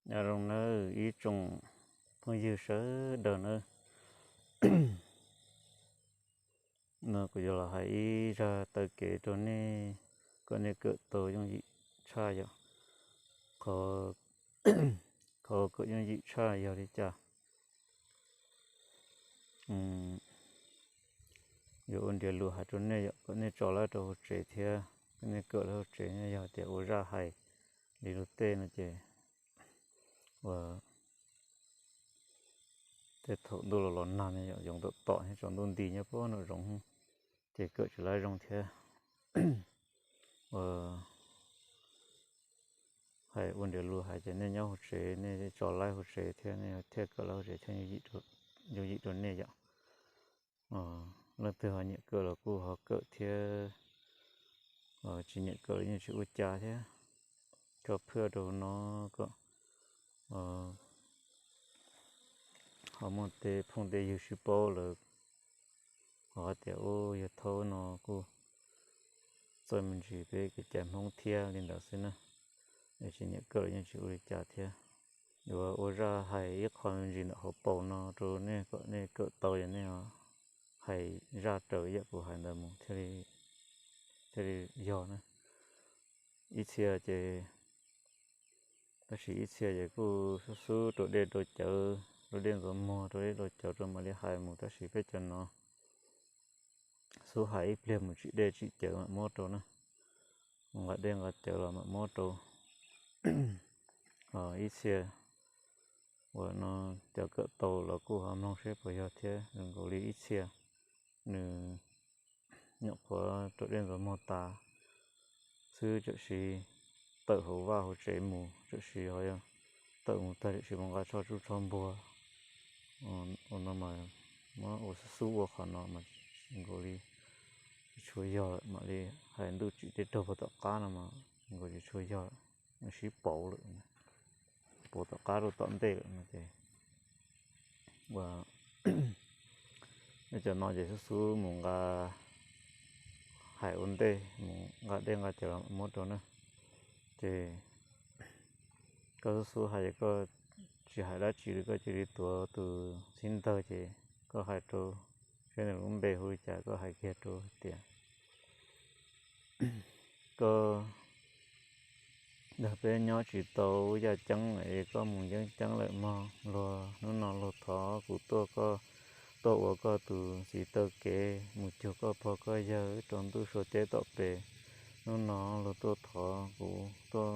Nyob zoo nawb ib tsoom phooj ywg sawv daws nawb. No kuv yuav los hais ib zaj taw kev rau nej kom nej kawm tau yooj yim tshaj yom. Qhov, qhov kawm yooj yim tshaj yog li cas? Yuav ua nriam lus hais rau nej yom, kom nej tso lawv rau hauv tsev thiab, kom nej kawm lawv hauv tsev. Yog tias ua zaj hais li luag tej no ces ua tej thaum ntuj los los nag ne yom, yoov tom tom thiab tsaus ntuj nti nyob puag nram zoov, ces kawm tsis lawv zoo thiab. Ua hais ua nriam lus hais ces nej nyob hauv tsev nej tso lawv hauv tsev thiab, nej thiaj kawm lawv hauv tsev thiaj yooj yim rau nej yom. Leej twg ho nyiam kawm los kuj ho kawm thiab, tsis nyiam kawm los yeej tsis ua cas thiab. Tso phwj rau no kom ho muaj tej phooj tej ywg sib paub lawm, ho tias ub yawg Thaub no kuj txawj me ntsis peb kev cai Hmoob thiab li ntawd xwb na. Tsis nyiam kawm los yeej tsis ua li cas thiab. Yuav ua zaj hais ib qho me ntsis ntawm hauv paus no rau nej kom nej kawm tau, yog nej hais zaj raws ib yam kuv hais ntawd mus thiaj li yog na. Ib txhia ces, tab sis ib txhia ces kuj xub xub rau dej rau cawv, rau dej ntxuav muag, rau dej rau cawv rau mam li hais mus, tab sis peb cov no xub hais ib pliag mus tsim dej tsim cawv mam muab rau na, mus nqa dej nqa cawv los mam muab rau. Ib txhia uas no cov kawm tau los kuj ho mloog seb puas yog thiab. Zoo nkaus li ib txhia nws nyuam qhuav rau dej ntxuav muag tas xwb, tam sim tawm hauv vaj hauv tsev mus, tam sim ho yog tawm mus tag tam sim mus nqa tsho tsuj tsho npuag. Ua no mas muab ua xub xub ua qhov no mas nkaus li tsis tshua yog lawm, mam li hais ntuj tsim dej raug puag tom qab no mas nkaus tsis tshua yog lawm, sib pauv lawm, pauv tom qab rau tom ntej lawm no ces ua cov no ces xub xub mus nqa, hais ua ntej mus nqa dej nqa cawv los muab rau na. Ces koj xub xub hais ces koj tsis hais dab tsi li, koj cia li tuav tus txhib ntawg ces koj hais rau, seb nws lub npe hu li cas koj hais kiag rau hais tias koj nrog peb nyob tsis tau yaj ceeb lawm es koj mus yeeb ceeb lawm mog. Luag hnub no luag thov kuv tuaj, koj tuaj ua koj tus txiv taw kev mus cuag koj pog koj yawg rau ntuj sua teb tom pem. Hnub no luag tuaj thov kuv tuaj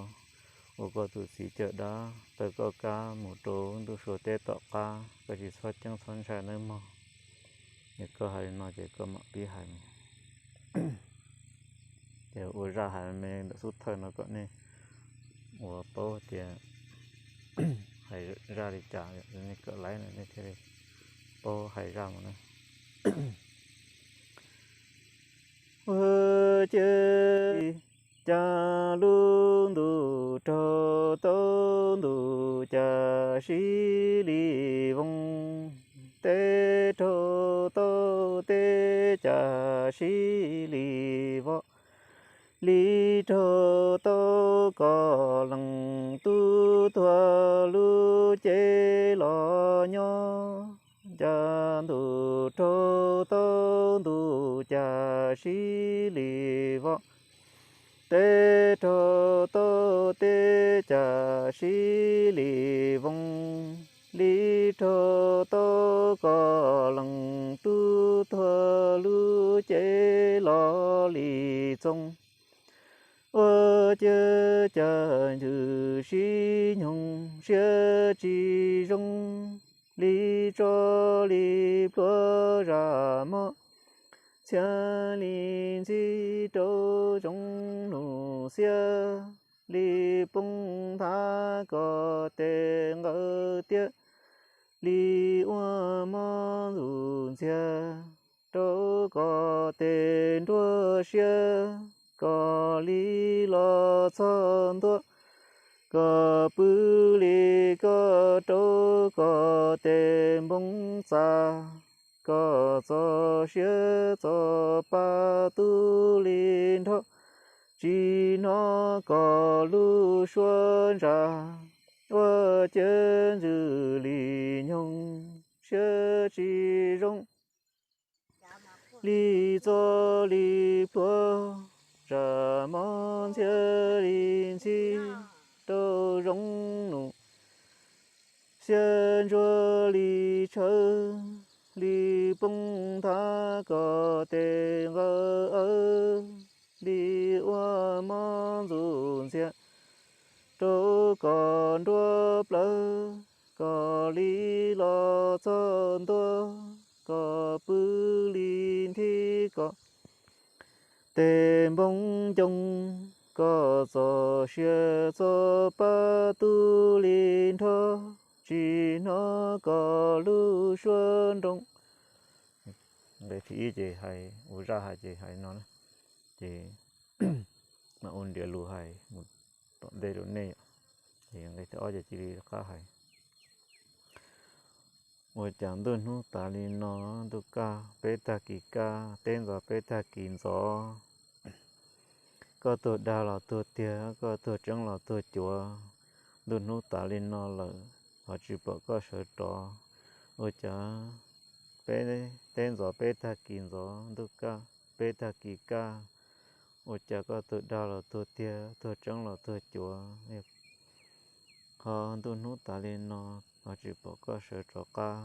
ua koj tus txiv cawm dab taw koj kab mus rau ntuj sua teb tom qab, koj tsis txhob ceeb txhob ntshai nawb mog. Yog koj hais li no ces koj mam pib hais mus. Ces ua zaj hais me ntawm xub thawj no kom nej ua paub tias hais zaj li cas, nej kawm laib no nej thiaj li paub hais zaj mus na. Ua ciav cas lub ntuj raug tau ntuj cas sib li voos, teb raug tau teb cas sib li vom, li raug tau koj leej tub tuag lub cev los nyob. Cas ntuj raug tau ntuj cas sib li vom, teb raug tau teb cas sib li voos, li raug tau koj leej tub tuag lub cev los li txoos. Ua ciav cas ntws sib nyoog siab tsis zoo, li tso li pluav zaj mob, txhia li ntxhi rau zoov lus xiab, li poob nthav koj tes nqawd tiab, li ua mob ntxuj ntxiag rau koj tes nruab siab, koj li los txog ntua, koj pw li koj rau koj tes npoo txas, koj txoj siab txoj pa tu li nrho, tsis hnov koj lub suab ntsa, ua ciav ntsws li nyoog siab tsis zoo li txo li pluav, zam mov ntxhiab li ntxhib rau zoo num, xiab ntsuab li tshawv li poob thav kom tes nqawj awb li ua mob ntxuj ntxiag rau kom nruab plawv, kom li los txog ntua, kom pw li nthi kom tes npoo ncoo, kom txom sia txog pab tub li nrho, tsis hnov kom lub suab nroo. Nqe thib ib ces hais ua zaj hais ces hais no na, ces mam ua ntiav lus hais mus tom ntej rau nej yom. Ces nqe thib ob ces cia li rov qab hais. Ua cas ntuj hnub tas li no, ntuj kaj peb tag kis kaj, teb ntxov peb tag kis ntxov. Koj tuag dag los tuag tiag, koj tuag tseeb los tuag cuav. Ntuj hnub tas li no lawm, ho tsis pom koj sawv rov. Ua cas peb teb ntxov peb tag kis ntxov, ntuj kaj peb tag kis kaj. Ua cas koj tuag dag los tuag tiag, tuag tseeb los tuag cuav, ho ntuj hnub tas li no ho tsis pom koj sawv rov qab.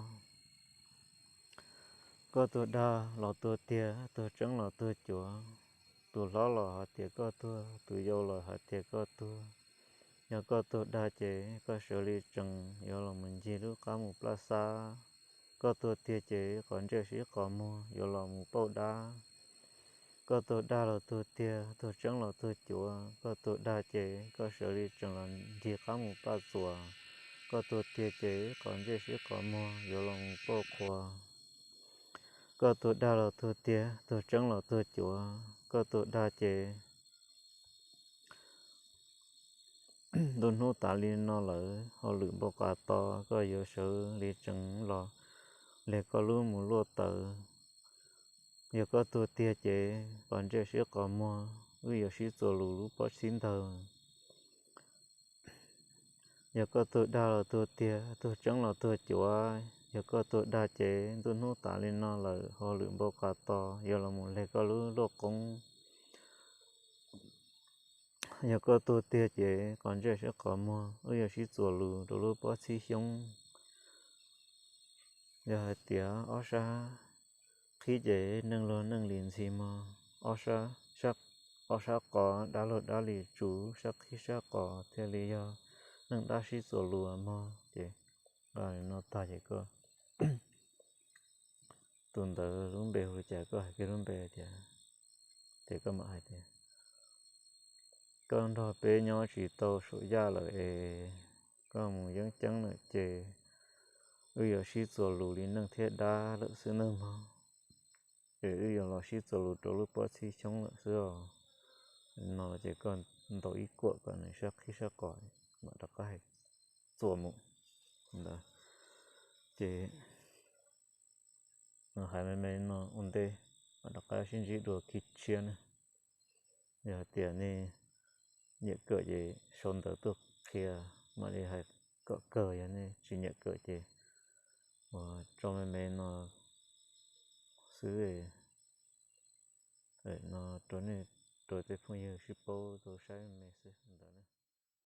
Koj tuag dag los tuag tiag, tuag tseeb los tuag cuav. Tus hlob los hais tias koj tuag, tus yau los hais tias koj tuag. Yog koj tuag dag ces koj sawv li tsees yuav los mus ncig lub qab mus plaj xab. Koj tuag tiag ces qhov ntsej sib qhov muag yuav los mus pauj dab. Koj tuag dag los tuag tiag, tuag tseeb los tuag cuav. Koj tuag dag ces koj sawv li tsees los ncig qab mus paj txuas. Koj tuag tiag ces qhov ntsej sib qhov muag yuav los mus pauj qhua. Koj tuag dag los tuag tiag, tuag tseeb los tuag cuav. Koj tuag dag ces ntuj hnub tas li no lawm, hauj lwm npau qas to, koj yuav sawv li tsees los leg koj lub mus luaj tawv. Yog koj tuag tiag ces qhov ntsej sib qhov muag, wb yuav sib txuas lus lub pob txhib ntawg. Yog koj tuag dag los tuag tiag, tuag tseeb los tuag cuav. Yog koj tuag dag ces ntuj hnub tas li no lawm, hauj lwm npau qas to, yuav los mus leg koj lub luaj qoob. Yog koj tuag tiag ces qhov ntsej sib qhov muag, wb yuav sib txuas lus rau lub pob txhib xyoob. Yog hais tias ob sab qhib ces neeg luag neeg li ntxhi mog, ob sab qos dab luag dab li tsuv, sab qhib sab qos thiaj li yog neeg dab sib txuas lus mog. Ces no tag ces koj, tus ntawd lub npe hu li cas koj hais kiag lub npe tias, ces koj mam hais tias, koj nrog peb nyob tsis tau saum yaj lawm es koj mus yeeb ceeb lawm ces wb yuav sib txuas lus li neeg thiab dab lawm xwb nawb mog. Es wb yuav los sib txuas lus rau lub pob txhib xyoob lawm xwb os. No ces koj ntaus ib kuam kom nws sab qhib sab qos mam rov qab hais txuas mus ntawd. Ces hais me me no ua ntej, mam rov qab sib ntsib dua khi tshiab na. Yog hais tias nej nyiam kawm ces sau ntawv tuaj qhia,